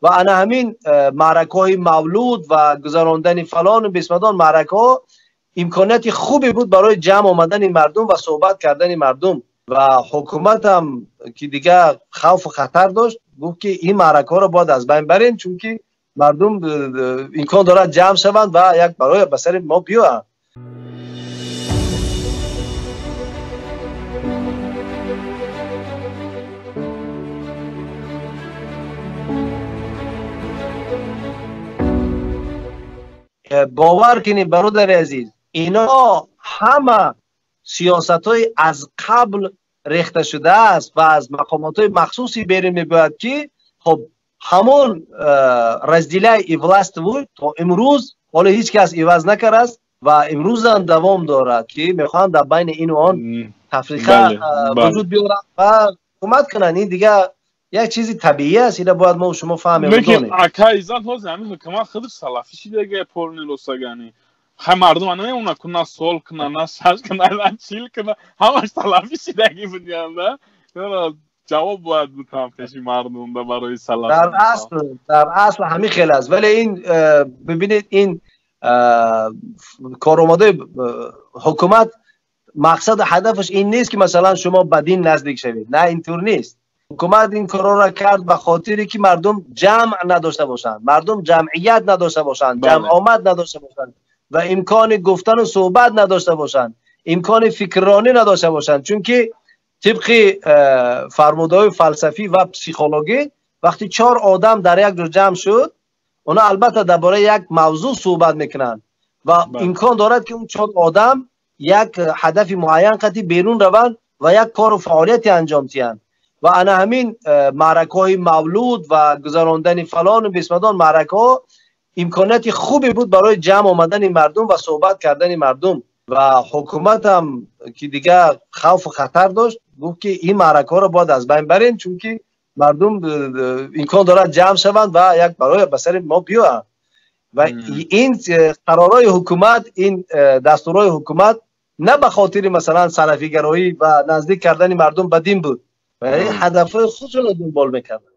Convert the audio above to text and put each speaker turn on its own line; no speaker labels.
Ва ана ҳамин маъракаҳои мавлуд ва гузарондани фалону бисмадон маъракаҳо имконияти хубе буд барои ҷамъ омадани мардум ва суҳбат кардани мардум. Ва ҳукумат ҳам ки дигар хавфу хатар дошт, гуфт ки ин маъракаҳоро бояд аз байн барем, чунки мардум имкон дорад ҷамъ шаванд ва як барои ба сари мо биёянд. Бовар кунед, бародари азиз, ино ҳама сиёсатҳои аз қабл рехта шудааст ва аз мақомотҳои махсуси берун мебояд, ки хоб ҳамон разделяй и властвуй то имрӯз ҳоло ҳеҷ кас иваз накардааст ва имрӯзам давом дорад, ки мехоҳанд дар байни ину он тафриқа вуҷуд биёранд ва ҳукумат кунанд. Ин дигар як чизи табиӣ аст, ина бояд мо шумо фаҳмем.
Лекин акай Иззат, ҳозир ҳамин ҳукумат худаш салафӣ шидага полни росагани. Ҳай мардум намемонад ку на сол куна, на шаш куна, на чил куна, ҳамаш салафӣ шидаги будианда. Ҷавоб бояд бутам пеши мардум да барои салафӣ.
Дар асл ҳамин хел аст, вале ин бибинед, ин коромадаи ҳукумат мақсаду ҳадафаш ин нест, ки масалан шумо ба дин наздик шавед. На, интур нест. Ҳукумат ин корро кард ба хотире ки мардум ҷамъ надошта бошанд, мардум ҷамъият надошта бошанд, ҷамъомад надошта бошанд ва имкони гуфтану суҳбат надошта бошанд, имкони фикрронӣ надошта бошанд. Чунки тибқи фармудаҳои фалсафӣ ва психологӣ, вақти чор одам дар як ҷо ҷамъ шуд, онҳо албатта дар бораи як мавзӯъ суҳбат мекунанд ва имкон дорад, ки он чор одам як ҳадафи муайян қати берун раванд ва як кору фаъолияте анҷом диҳанд. Ва ана ҳамин маъракаҳои мавлуд ва гузарондани фалону бисмадон маъракаҳо имконияти хубе буд барои ҷамъ омадани мардум ва суҳбат кардани мардум. Ва ҳукумат ҳам ки дигар хавфу хатар дошт, гуфт ки ин маъракаҳоро бояд аз байн барем, чунки мардум имкон дорад ҷамъ шаванд ва як барои ба сари мо биёянд. Ва ин қарорҳои ҳукумат, ин дастурҳои ҳукумат на ба хотири масалан салафигароӣ ва наздик кардани мардум ба дин буд, ҳадафҳои худшонро дунбол мекарданд.